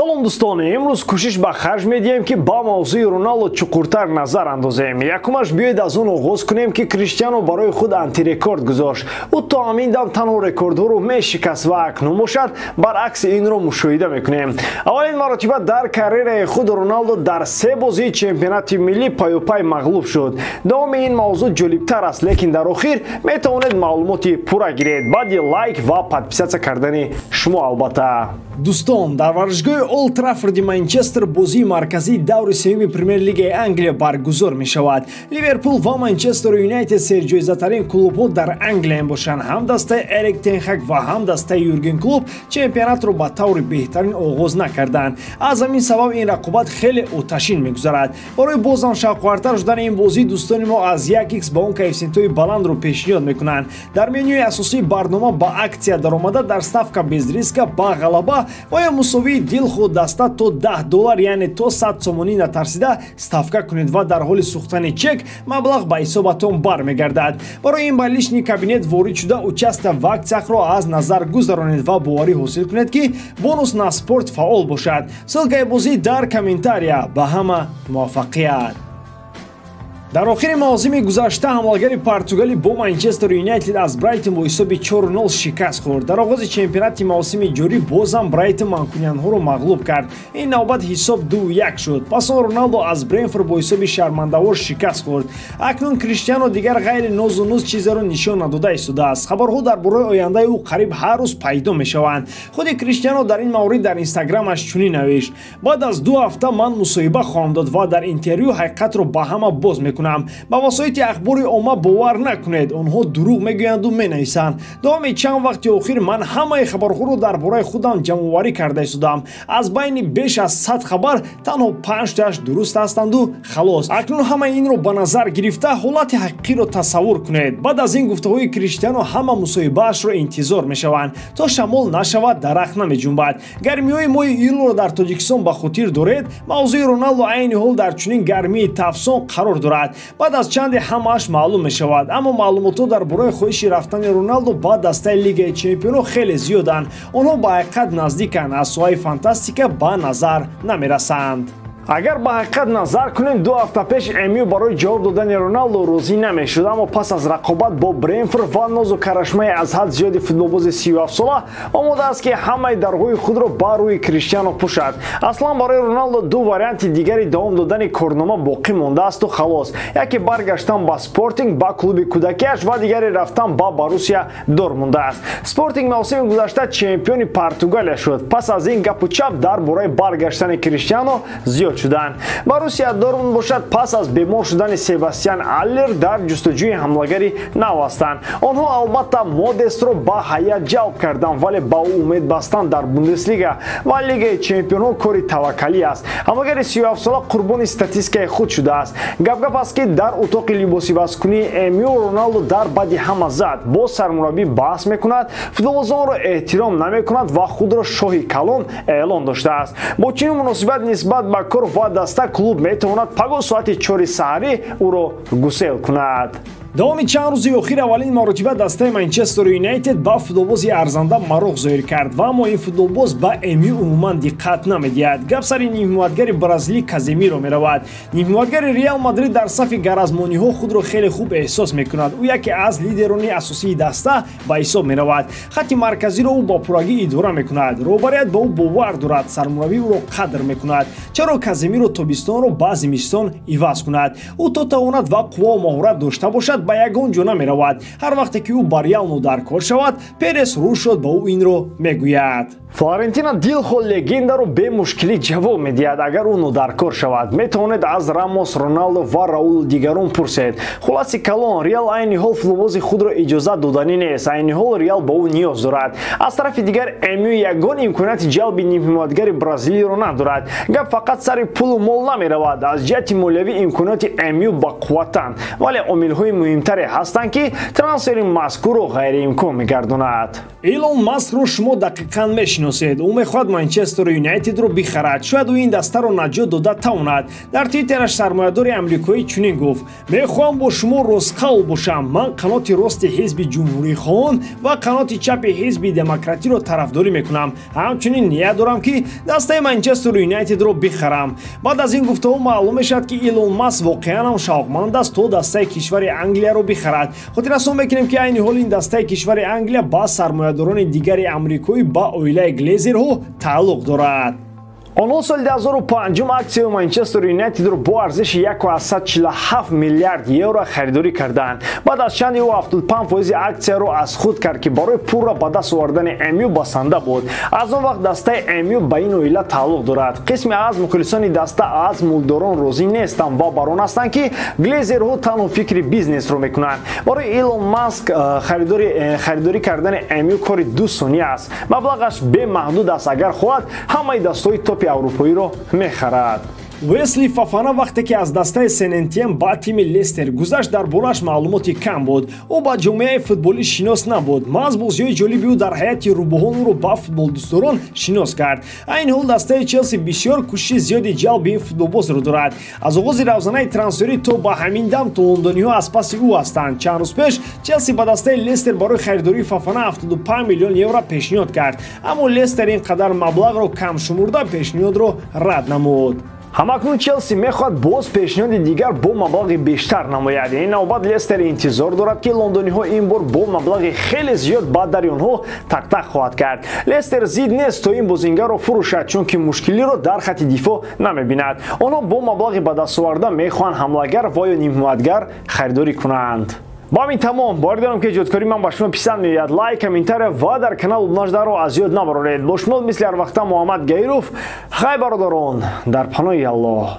Салом дӯстон, имрӯз кӯшиш ба харҷ медиҳем, ки ба мавзӯи Роналдо чуқуртар назар андозем. Якумаш, биёед аз он оғоз кунем, ки Криштиано барои худ антирекорд гузошт. Ӯ то ҳамин дам танҳо рекордҳоро мешикаст ва акнун бошад баръакси инро мушоҳида мекунем. Аввалин маротиба дар карьераи худ Роналдо дар се бозии чемпионати миллӣ паюпай мағлуб шуд. Давоми ин мавзӯъ ҷолибтар аст, лекин дар охир метавонед маълумоти пурра гиред баъди лайк ва подписаться кардани шумо албатта. Дӯстон, дар варзишгоҳи Олд Траффорди Манчестер бозии марказии даври сеюми Премер-лигаи Англия баргузор мешавад. Ливерпул ва Манчестер Юнайтед серҷоизатарин клубҳо дар Англия мебошанд. Ҳам дастаи Эрик тен Хаг ва ҳам дастаи Юрген Клоп чемпионатро ба таври беҳтарин оғоз накарданд. Аз ҳамин сабаб ин рақобат хеле оташин мегузарад. Барои бозам шавқовартар шудани ин бозӣ дӯстони мо аз 1x ба он коэффисиентҳои баландро пешниҳод мекунанд. Дар менюи асосии барнома ба акция даромада дар ставка без риска ба ғалаба ва ё мусовии дилхоҳ даста то $10, яъне то 100 сомонӣ натарсида ставка кунед ва дар ҳоли сӯхтани чек маблағ ба ҳисобатон бармегардад. Барои ин ба личный кабинет ворид шуда участие в акциях ро аз назар гузаронед ва боварӣ ҳосил кунед, ки бонус на спорт фаъол бошад. Ссылка и бозӣ дар комментария. Ба ҳама муваффақият. Дар охири мавсими гузашта ҳамлагари португалӣ бо Манчестер Юнайтед аз Брайтон бо ҳисоби 4-0 шикаст хӯрд. Дар оғози чемпионати мавсими ҷорӣ бозам Брайтон манкуниянҳоро мағлуб кард. Ин навбат ҳисоб 2-1 шуд. Пас он Роналдо аз Бренфорд бо ҳисоби шармандавор шикаст хӯрд. Акнун Криштиано дигар ғайри нозу нуз чизеро нишон надода истодааст. Хабарҳо дар бораи ояндаи ӯ қариб ҳар рӯз пайдо мешаванд. Худи Криштиано дар ин маврид дар Инстаграмаш чунин навишт: баъд аз 2 ҳафта ман мусоҳиба хоҳам дод ва дар интервю ҳақиқатро ба ҳама боз мекунам. Ба васоити ахбори омма бовар накунед, онҳо дурӯғ мегӯянду менависанд. Давоми чанд вақти охир ман ҳамаи хабарҳоро дар бораи худам ҷамъоварӣ карда истодам. Аз байни беш аз 100 хабар танҳо 5 тааш дуруст ҳастанду халос. Акнун ҳамаи инро ба назар гирифта ҳолати ҳақиқиро тасаввур кунед. Баъд аз ин гуфтаҳои Криштиано ҳама мусоҳибаашро интизор мешаванд. То шамол нашавад, дарахт намеҷунбад. Гармиҳои моҳи июлро дар Тоҷикистон ба хотир доред. Мавзӯи Роналдо айни ҳол дар чунин гармии тафсон қарор дорад. Баъд аз чанде ҳамааш маълум мешавад, аммо маълумотҳо дар бораи хоҳиши рафтани Роналдо ба дастаи Лигаи чемпионҳо хеле зиёданд. Онҳо ба ҳақиқат наздиканд, аз соҳаи фантастика ба назар намерасанд. Агар ба ҳақиқат назар кунем, 2 ҳафта пеш МЮ барои ҷавоб додани Роналдо розӣ намешуд, аммо пас аз рақобат бо Бренфорд ва нозу карашмаи аз ҳад зиёди футболбози 37-сола омода аст, ки ҳамаи дарҳои худро ба рӯи Криштиано пӯшад. Аслан барои Роналдо ду варианти дигари давом додани корнома боқӣ мондаасту халос: яке баргаштан ба Спортинг, ба клуби кӯдакиаш, ва дигаре рафтан ба Боруссия Дортмунд аст. Спортинг мавсими гузашта чемпиони Португалия шуд. Пас аз ин гапу чап дар бораи баргаштани Криштиано зиёд шуданд. Боруссия Дортмунд бошад, пас аз бемор шудани Себастьян Аллер дар ҷустуҷӯи ҳамлагари нав ҳастанд. Онҳо албатта Модестро ба ҳайат ҷалб карданд, вале ба ӯ умед бастан дар Бундеслига ва Лигаи чемпионҳо кори таваккалӣ аст. Ҳамлагари 37-сола қурбони статистикаи худ шудааст. Гапгап аст, ки дар утоқи либосивазкунии МЮ Роналдо дар баъди ҳама зад, бо сармураббӣ баҳс мекунад, футболбозонро эҳтиром намекунад ва худро шоҳи калон эълон доштааст. Бо чунин муносибат нисбат ба кор ва даста клуб метавонад пагоҳ соати 4 саҳарӣ ӯро гусел кунад. Давоми чанд рӯзи охир аввалин маротиба дастаи Манчестер Юнайтед ба футболбози арзанда мароқ зоҳир кард ва аммо ин футболбоз ба МЮ умуман диққат намедиҳад. Гап сари нимҳимоятгари бразилӣ Каземиро меравад. Нимҳимоятгари Реал Мадрид дар сафи гаразмониҳо худро хеле хуб эҳсос мекунад. Ӯ яке аз лидерони асосии даста ба ҳисоб меравад. Хатти марказиро ӯ ба пуррагӣ идора мекунад. Роҳбарият ба ӯ бовар дорад, сармураббӣ ӯро қадр мекунад. Чаро Каземиро тобистонро ба зимистон иваз кунад? Ӯ то тавонад ва қуввау маҳорат дошта бошад, ба ягон ҷо намеравад. Ҳар вақте ки ӯ ба Реал нодаркор шавад, Перес рӯ шуд ба ӯ инро мегӯяд. Флорентино дилхоҳ легендаро бемушкилӣ ҷавоб медиҳад, агар ӯ нодаркор шавад. Метавонед аз Рамос, Роналдо ва Раул дигарон пурсед. Хулоси калон, Реал айни ҳол футболбози худро иҷозат доданӣ нест. Айни ҳол Реал ба ӯ ниёз дорад. Аз тарафи дигар, МЮ ягон имконияти ҷалби нимҳимоятгари бразилиро надорад. Гап фақат сари пулу мол намеравад. Аз ҷиҳати молиявӣ имкониёти МЮ бақувватанд, вале омилҳои муҳимтаре ҳастанд, ки трансфери мазкурро ғайриимкон мегардонад. Илон Маскро шумо дақиқан мешиносед. Ӯ мехоҳад Манчестер Юнайтедро бихарад. Шояд ӯ ин дастаро наҷот дода тавонад. Дар твиттераш сармоядори амрикоӣ чунин гуфт: мехоҳам бо шумо ростқавл бошам. Ман қаноти рости ҳизби ҷумҳурихоҳон ва қаноти чапи ҳизби демократиро тарафдорӣ мекунам. Ҳамчунин ният дорам, ки дастаи Манчестер Юнайтедро бихарам. Баъд аз ин гуфтаҳо маълум мешавад, ки Илон Маск воқеан ҳам шавқманд аст то дастаи кишвари Англияро бихарад. Хотиррасон мекунем, ки айни ҳол ин дастаи кишвари Англия ба сармоядорони дигари амрикоӣ, ба оилаи Глезерҳо тааллуқ дорад. Онҳо соли 2005 аксияи Манчестер Юнайтедро бо арзиши 1,47 миллиард евро харидорӣ карданд. Баъд аз чанде ӯ 75% аксияро аз худ кард, ки барои пурра ба даст овардани МЮ басанда буд. Аз он вақт дастаи МЮ ба ин оила тааллуқ дорад. Қисме аз мухлисони даста аз мулкдорон розӣ нестанд ва бар он ҳастанд, ки Глезерҳо танҳо фикри бизнесро мекунанд. Барои Илон Маск харидорӣ кардани МЮ кори 2 сония аст. Маблағаш бемаҳдуд аст, агар хоҳад ҳамаи дастҳои топи аврупоиро мехарад. Уэсли Фафана вақте ки аз дастаи Сен-Этьен ба тими Лестер гузашт, дар борааш маълумоти кам буд. Ӯ ба ҷомеаи футболӣ шинос набуд. Маҳз бозиҳои ҷолиби ӯ дар ҳайати рӯбоҳон ӯро ба футболдӯстдорон шинос кард. Айни ҳол дастаи Челси бисёр кӯшиши зиёди ҷалби ин футболбозро дорад. Аз оғози равзанаи трансферӣ то ба ҳамин дам лондониҳо аз паси ӯ ҳастанд. Чанд рӯз пеш Челси ба дастаи Лестер барои харидории Фафана 75 миллион евро пешниҳод кард, аммо Лестер ин қадар маблағро кам шумурда пешниҳодро рад намуд. Ҳамакнун Челси мехоҳад боз пешниҳоди дигар бо маблағи бештар намояд. Ин навбат Лестер интизор дорад, ки лондониҳо ин бор бо маблағи хеле зиёд ба дари онҳо тақтақ хоҳад кард. Лестер зид нест то ин бозингарро фурӯшад, чунки мушкилиро дар хати дифоъ намебинад. Онҳо бо маблағи ба дастоварда мехоҳанд ҳамлагар ва ё нимҳимоятгар харидорӣ кунанд. Бо ҳамин тамом. Боварӣ дорам, ки эҷодкории ман ба шумо писанд меояд. Лайк, комментария ва дар канал обуна аз ёд набароред. Бо шумо мисли ҳар вақта Муҳаммад Гаиров. Хай, бародарон, дар паноҳи Аллоҳ.